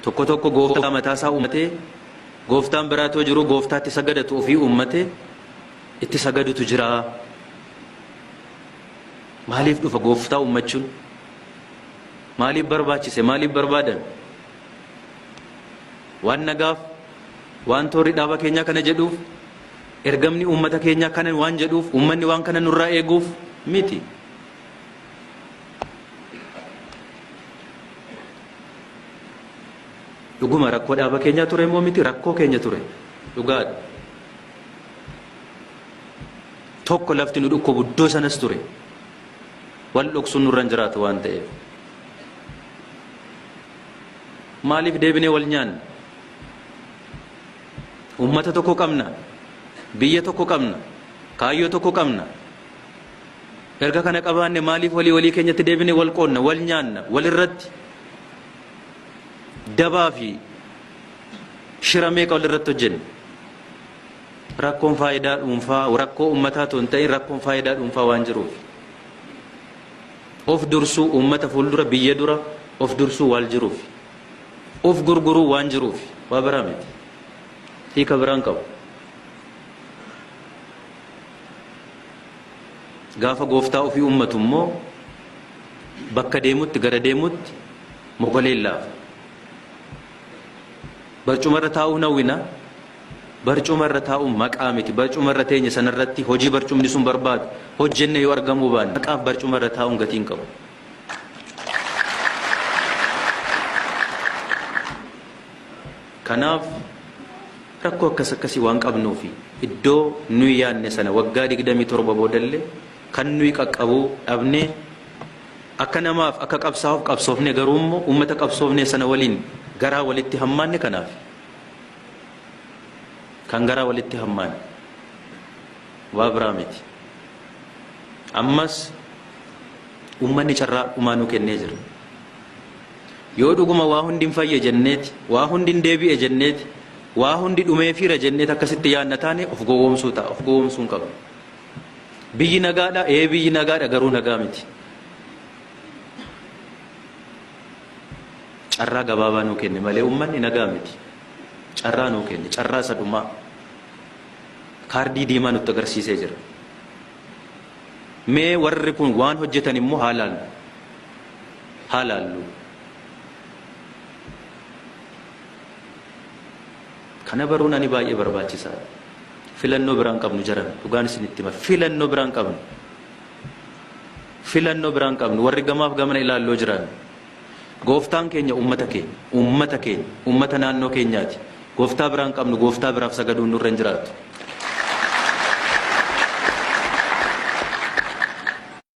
Tokko tokko gooftaa mataasaa uummatee, gooftaan biraatoo jiru gooftaatti sagadatu ofii uummatee itti sagadutu jira. Maaliif dhufa gooftaa uummachuun? Maaliif barbaachise? Maaliif barbaadame? Waan nagaaf, waan toorri dhaaba keenyaa kana jedhuuf, ergamni uummata keenyaa kana waan jedhuuf, uummanni waan kana nurraa eeguuf miti. Dhuguma rakkoo dhaaba keenyaa ture immoo miti, rakkoo keenya ture. Dhugaadha. Tokko lafti nu dhukkubu iddoo sanas ture. Wal dhoksuun nurra hin jiraatu waan ta'eef. Maaliif deebinee wal nyaanna? Uummata tokko qabna. Biyya tokko qabna. Kaayyoo tokko qabna. Erga kana qabaanne maaliif walii walii keenyatti deebinee wal qoodna, wal nyaanna, walirratti dabaa fi shira meeqa walirratti hojjenna? Rakkoon faayidaa dhuunfaa rakkoo uummataa otoo hin ta'in rakkoon faayidaa dhuunfaa waan jiruuf. Of dursuu uummata fuuldura, biyya dura of dursuu waan jiruuf. Of gurguruu waan jiruuf waa biraa miti. Hiika biraan qabu. Gaafa gooftaa ofii uummatu immoo bakka deemutti gara deemutti mogoleen laafa. Barcumarra taa'uu hawwina. Barcuma irra taa'uun maqaa miti. Barcuma irra teenye sanarratti hojii barcumni sun barbaadu hojjenne yoo argamuu baanne maqaaf barcuma irra taa'uun gatii hin qabu. Kanaaf rakkoo akkas akkasii waan qabnuufi iddoo nuyi yaadne sana waggaa 27 boodallee kan nuyi qaqqabuu dhabnee akka namaaf akka qabsaa'uuf qabsoofne garuu immoo uummata qabsoofne sana waliin garaa walitti hammaanne kanaaf. Kan garaa walitti hammaanne waa biraa miti. Ammas uummanni carraa dhumaa nu kennee jira. Yoo dhuguma waa hundi hin fayye jenneeti, waa hundi hin deebi'e jenneeti, waa hundi dhumeefiira jenneeti akkasitti yaadna taane of gowwoomsuu ta'a. Of gowwoomsuu hin qabnu. Biyyi nagaadha, ee biyyi nagaadha garuu nagaa miti. Carraa gabaabaa nuu kenne malee uummanni nagaa miti. Carraa nuu kenne, carraa isa dhumaa. Kaardii diimaa nutti agarsiisee jira. Mee warri kun waan hojjetan immoo haa laallu. Haa laallu. Kana baruun ani baay'ee barbaachisaadha. Filannoo biraan qabnu jaran dhugaan isinitti hima. Filannoo biraan qabnu. Filannoo biraan qabnu warri gamaaf gamana ilaalloo jiran. Gooftaan keenya uummata keenya, uummata keenya, uummata naannoo keenyaati. Gooftaa biraan qabnu, gooftaa biraaf sagaduun nurra hin jiraatu.